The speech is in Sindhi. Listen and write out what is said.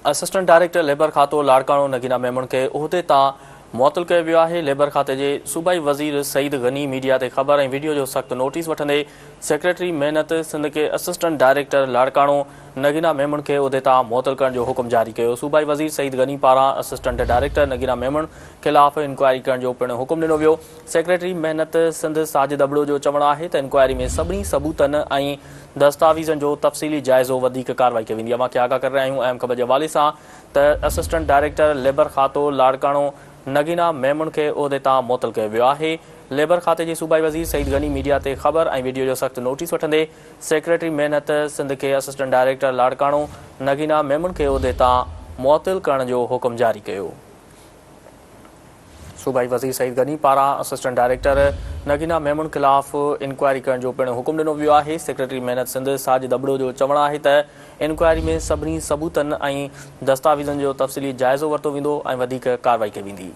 اسسٽنٽ ڊائريڪٽر ليبر کاتو لاڙڪاڻو نگينا ميمڻ کي عهدي تان معطل ڪيو ويو آهي. ليبر کاتي جي صوبائي وزير سعيد غني ميڊيا تي خبر ۽ وڊيو جو سخت نوٽيس وٺندي سيڪريٽري محنت سنڌ کي اسسٽنٽ ڊائريڪٽر لاڙڪاڻو نگينا ميمڻ کي عهدي تان معطل ڪرڻ جو حڪم جاري ڪيو. صوبائي وزير سعيد غني پاران اسسٽنٽ ڊائريڪٽر نگينا ميمڻ خلاف انڪوائري ڪرڻ جو پڻ حڪم ڏنو ويو. سيڪريٽري محنت سنڌ ساجد ابڙو جو چوڻ آهي ته انڪوائري ۾ سڀني ثبوتن ۽ دستاويزن جو تفصيلي جائزو وڌيڪ ڪارروائي ڪئي ويندي. اوهان کي آگاهه ڪري رهيا آهيون اهم خبر جي حوالي سان ته اسسٽنٽ ڊائريڪٽر ليبر کاتو لاڙڪاڻو نگينا ميمڻ کي عهدي تان معطل ڪيو ويو آهي. ليبر کاتي جي صوبائي وزير سعيد غني ميڊيا تي خبر ۽ وڊيو جو سخت نوٽيس وٺندي سيڪريٽري محنت سنڌ کي اسسٽنٽ ڊائريڪٽر لاڙڪاڻو نگينا ميمڻ کي عهدي تان معطل ڪرڻ جو حڪم جاري ڪيو. صوبائي وزير سعيد غني پاران اسسٽنٽ ڊائريڪٽر نگينا ميمڻ خلاف انڪوائري ڪرڻ جو پڻ حڪم ڏنو ويو آهي. سيڪريٽري محنت سنڌ ساجد ابڙو جو چوڻ آهي ته انڪوائري ۾ سڀني ثبوتن ۽ دستاويزن جو تفصيلي جائزو ورتو ويندو ۽ وڌيڪ ڪارروائي ڪئي ويندي.